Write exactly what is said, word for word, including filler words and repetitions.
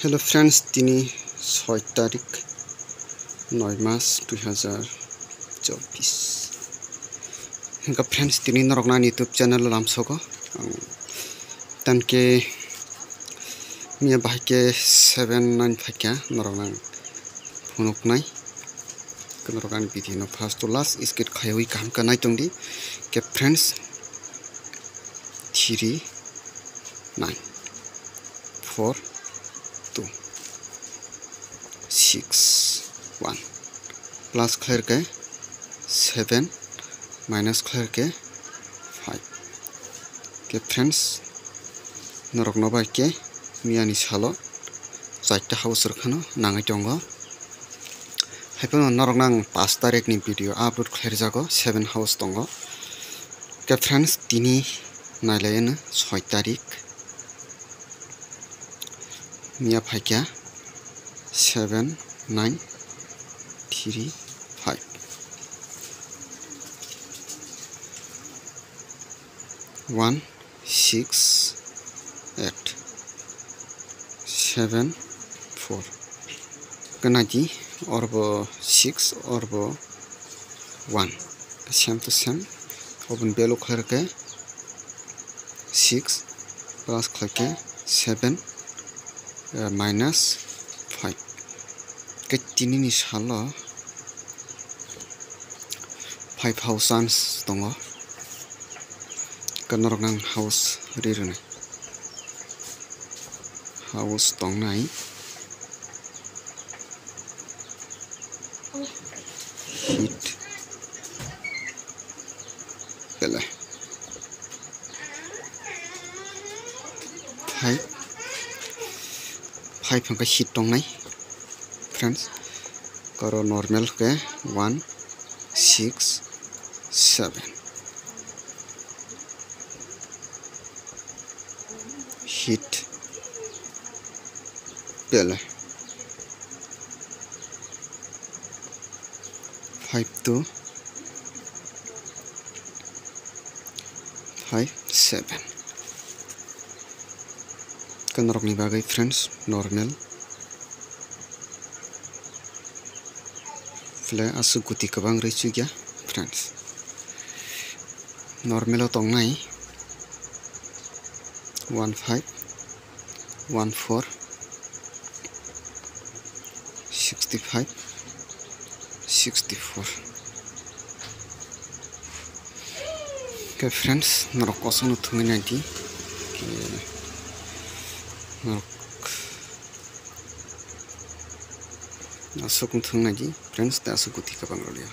Hello friends, tini soi tarik, noi mas dui hazar chobbish. Hingka friends, tini norokno ani YouTube channel o lamsogo. Ang tanke miya bahai ke seven nine phaikha norokno ang phunuknai. Norok ani video no first to last skip khaiwi kaham khe nai tongdi. Ke friends, three nine four two six one plus khlai rwkhe seven minus khlai rwkhe five. Ke friends, norokno bai ke miyani salo chaita house rwkhano nangwi tongo. Haiphano norokno ang pash tarikni video upload khlai rwjago, seven house tongo. Ke friends, tini nailaiano soi tarik. Miya phaikha seven nine three five. One six eight seven four. Khe naidi, orbo six, orbo one, same to same. Oboni value khlai rwkhe six plus khlai khe seven, eh, minus five. Khe tinini salo five house chance tongo. Khe norokno ang house ri rwnai. House tongnai. Hit. Pele. Five. Five hwnkhe hit tongnai. Friends, karo normal khe one six seven. Hit pele. Five two five seven. Khe norokni bagwi friends, normal. Pele aswk guti kwbang rwi chukya friends. Normal o tongnai one five, one four, sixty five, sixty four. Khe friends, norok kosongno thwngwi naidi. Khe norok aswk wng thwng naidi friends, tei aswk guti kwbang rwliya.